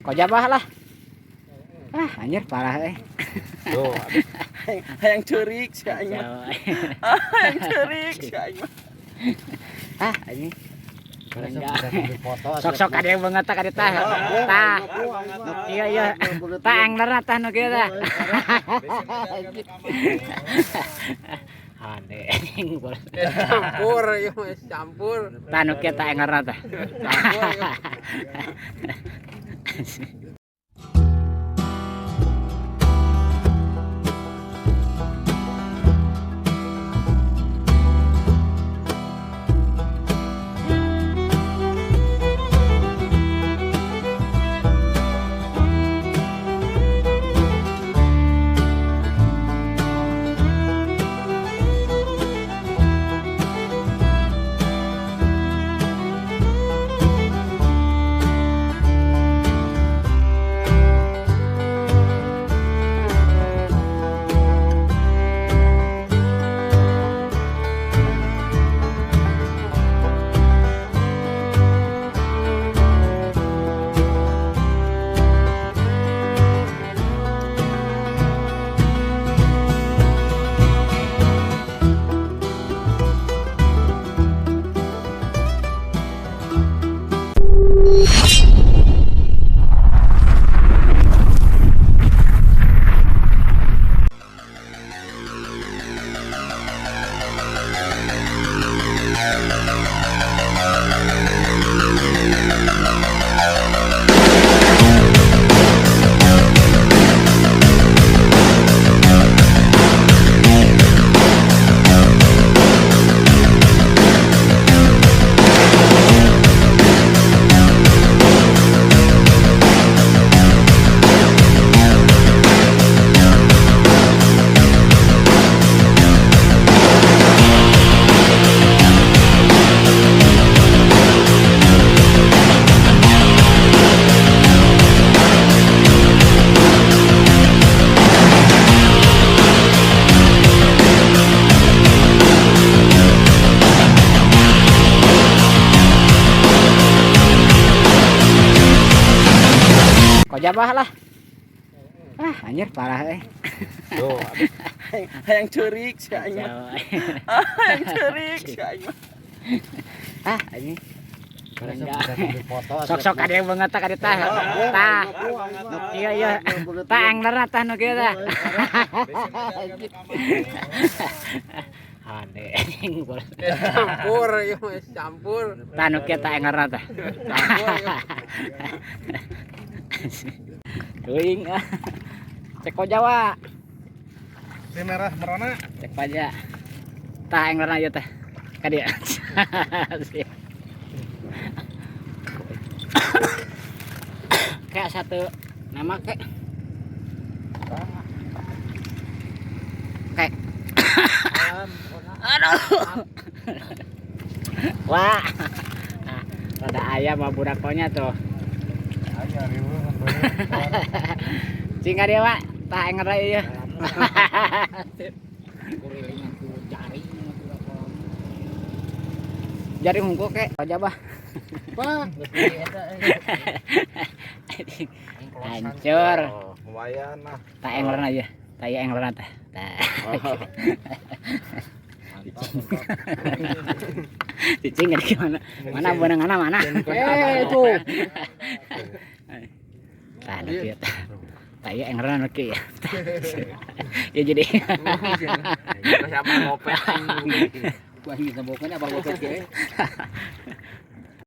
Kojabah lah. Ah, anjir parah euy. Tuh, Hayang ceurik si aing mah. Hayang ceurik si aing mah. Ah, anjing. Sok-sok ada yang banget tah tah. Tah. Nu kieu ieu. Tah anglerna tah nu kieu tah. Hade anjing. Campur ieu mah campur. Tah nu kieu tah anglerna tah. Campur ieu. Kojabah lah. Ah, anjir parah euy. Tuh, Hayang ceurik si aing mah. Hayang ceurik si aing mah. Ah, anjing. Sok-sok ada yang banget tah tah. Tah. Nu kieu ieu. Tah anglerna tah nu kieu tah. Hade anjing. Campur ieu mah campur. Tah nu kieu tah anglerna tah. Campur ieu. Teuing ah. Cek Jawa. Di merah merona. Cek paja. Tah anglerna ieu teh. Ka dieu. Kayak satu nama kek. Kayak. Aduh. Wah. Nah, rada ayam sama budakonya tuh. Cing ka dia, Pak. Tah anger ieu. Jaring hungkul kek, aja bah. Hancur. Oh, lumayan lah. Tak anglerna aja. Tak ieu anglerna tah. Tah. Cicing enggak gimana? Mana benangana mana? Eh, itu. Tah nu kieu tah. Tah ieu anglerna nu kieu ya. Ya jadi. Siapa ngopet? Wah, ini temboknya apa ngopet ge?